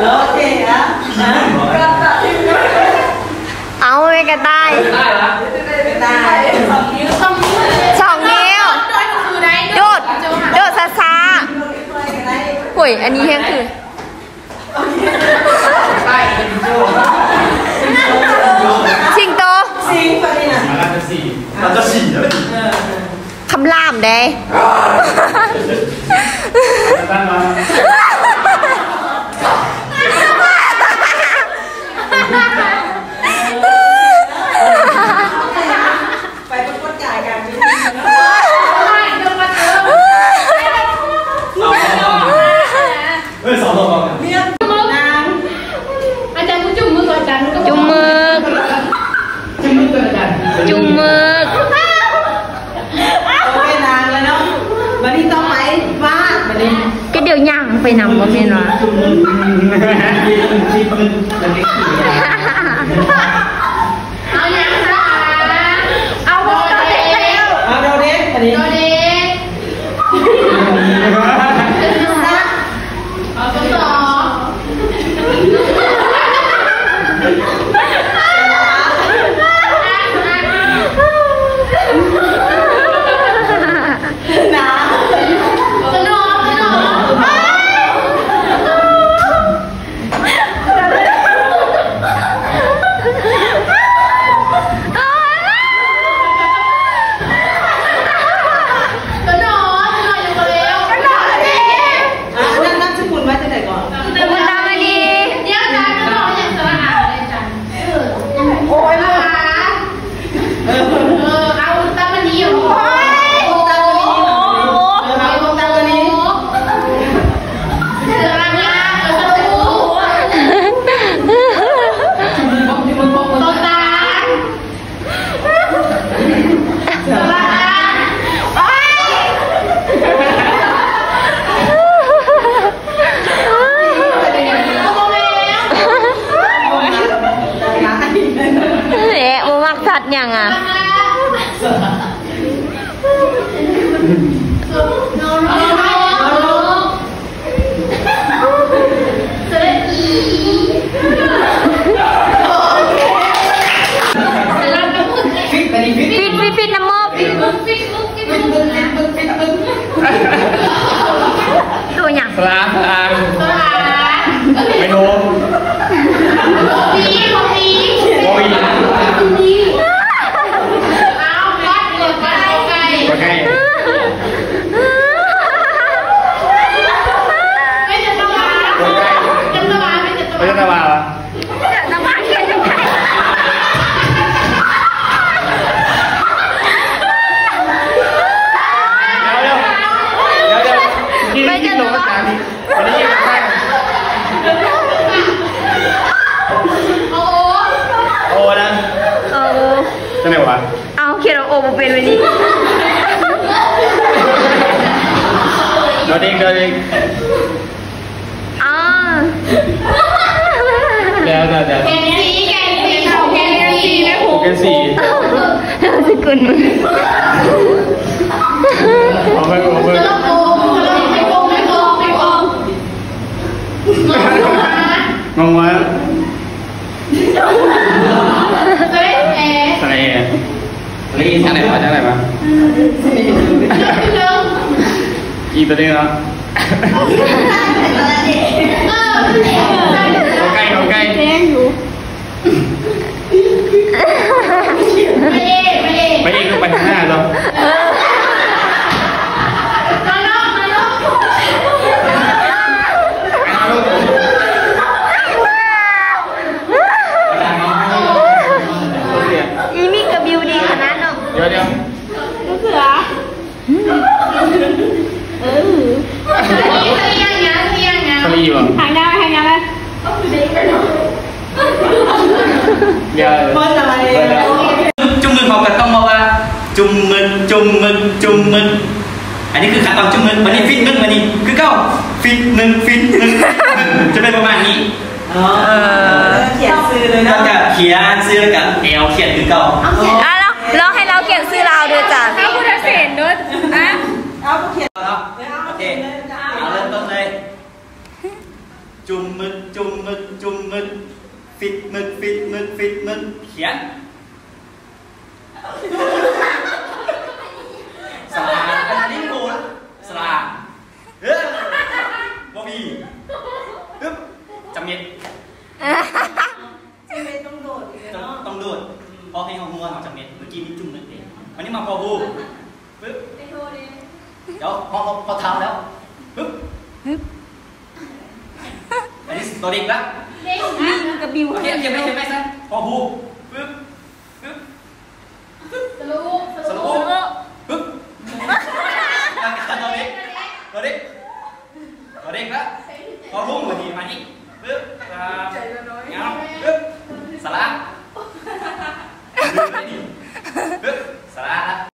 ໂອເຄ ອ່ະ ອ່ະ ເອົາແມ່ກະຕ່າຍ ກະຕ່າຍ ສອງນິ້ວ ສອງນິ້ວ ໂດດ ໂດດຊ້າໆ. ໂອ້ຍ ອັນນີ້ແຮງຄື ຊິງໂຕ ຊິງ ປະເດນນະ ມັນຈະຊິງ ມັນຈະຊິງເດ້ ຄຳລາມເດ້. ໄປປະກວດກາຍການບິນ ເອີຍ ສອງຮອບ ນາງ ອາຈານ ຈຸ່ມມືກ ອາຈານ ຈຸ່ມມືກ ຈຸ່ມມືກ ຈຸ່ມມືກ. ໂອເຄ ນາງແລ້ວເນາະ ບາດນີ້ຕໍ່ໄປ ຟ້າ ບາດນີ້ ກະດຽວຍ່າງໄປນຳ ບໍ່ແມ່ນຫວາ? ເອົາຫຍັງຊະ? ເອົາ ດອເດັກ ເອົາ ດອເດັກ ອັນນີ້ ດອເດັກ ເອົາ ສະ ນາມສະກຸນວ່າຈັ່ງໃດເກາະ? ບຸນຕາມະນີ. ໂອ້ຍ ເອີ ເອີ ເອົາຕາມະນີ ໂອ້ຍ ຕາມະນີ ເອີ ເອົາຕາມະນີ ເສືອລາງລາງ ເອີ ໂຕຕານ ເສືອລາງລາງ ໂອ້ຍ ແຫຼະ ບໍ່ມັກສັດຫຍັງອະ? ປິດ ປິດ ປິດ ນ້ຳໝໍ້ ປິດ. ໂຕຫຍັງ? ສະຫຼາ ສະຫຼາ ສະຫຼາ ໄມໂທ ບໍ່ມີ ບໍ່ມີ ບໍ່ມີ ບໍ່ມີ ເອົາ ກອດ ກອດ ກອດໄກ່ ກອດໄກ່ ເປັນຈັດຕະວາ ກອດໄກ່ ຈັດຕະວາ ເປັນຈັດຕະວາ ເປັນຈັດຕະວາ ໂອ ໂອນະ ໂອ ຈັ່ງໃດວະ? ເອົາ ຂຽນວ່າໂອບໍ່ເປັນເວີຍນີ້ ດອເດັກ ດອເດັກ. ອໍ ແລ້ວ ແລ້ວ ແລ້ວ ແກນຊີ ແກນຊີ ແກນຊີ ແມ່ຄູ ແກນຊີ ນາມສະກຸນ ເອົາໄປ ເອົາໄປ ງອງວະ ສະເລ ສະເລ ນີ້ທາງໃດວະ ທາງໃດວະ ອີກຕົວໜຶ່ງເນາະ ເຂົ້າໃກ້ ເຂົ້າໃກ້ ແຈ້ງຢູ່ ໄປອີກ ໄປອີກ ໄປທາງໜ້າເນາະ ເອີ. ດຽວ ເສືອ ເອີ ທະເລບໍ່? ຫາງຍາວໄວ້ ຫາງຍາວໄວ້ ດຽວ ຈຸ້ມມຶກ ເຮົາກໍຕ້ອງເວົ້າວ່າ ຈຸ້ມມຶກ ຈຸ້ມມຶກ ຈຸ້ມມຶກ. ອັນນີ້ຄືຄຳຕອບຈຸ້ມມຶກ. ບັດນີ້ຟິດມຶກ ບັດນີ້ຄືເກົ່າ ຟິດມຶກ ຟິດມຶກ ຈະເປັນປະມານນີ້. ອໍ ເອີ ຂຽນຊື່ເລີຍເນາະ ແລ້ວກໍຂຽນຊື່ ແລ້ວກໍແອວຂຽນຄືເກົ່າ. ເອົາ ລອງ ລອງໃຫ້ລາວຂຽນຊື່ລາວເດີຈ້າ. ເອົາ ຜູ້ໃດເຊັນເດີ ອະ ເອົາ ຂຽນເນາະ. ໂອເຄ ເອົາ ເລີ່ມຕົ້ນເລີຍ. ຈຸ້ມມຶກ ຈຸ້ມມຶກ ຈຸ້ມມຶກ ຟິດມຶກ ຟິດມຶກ ຟິດມຶກ ຂຽນ. ສະຫຼາມ ອັນນີ້ບໍ່ ສະຫຼາມ ເອີ ບໍ່ມີ ປຶບ ຈະເມັດ ຈະເມັດຕ້ອງໂດດອີກແລ້ວເນາະ ຕ້ອງ ຕ້ອງໂດດ ເພາະໃຫ້ເຮົາຮູ້ວ່າເຮົາຈະເມັດ. ເມື່ອກີ້ມີຈຸ້ມເມັດເດ້ ອັນນີ້ມາພໍຮູ້ ປຶບ ດຽວ ພໍ ພໍເທົ້າແລ້ວ ປຶບ ປຶບ ອັນນີ້ໂຕເດັກລະ ກະບິວ ຂຽນ ຂຽນໄປ ຂຽນໄປຊະ ພໍຮູ້ ປຶບ ປຶບ ສະຫຼຸບ ສະຫຼຸບ ປຶບ ໂຕເດັກ ໂຕເດັກ ໂຕເດັກລະ ພໍຮູ້ ມານີ້ ມານີ້ ປຶບ ສາມ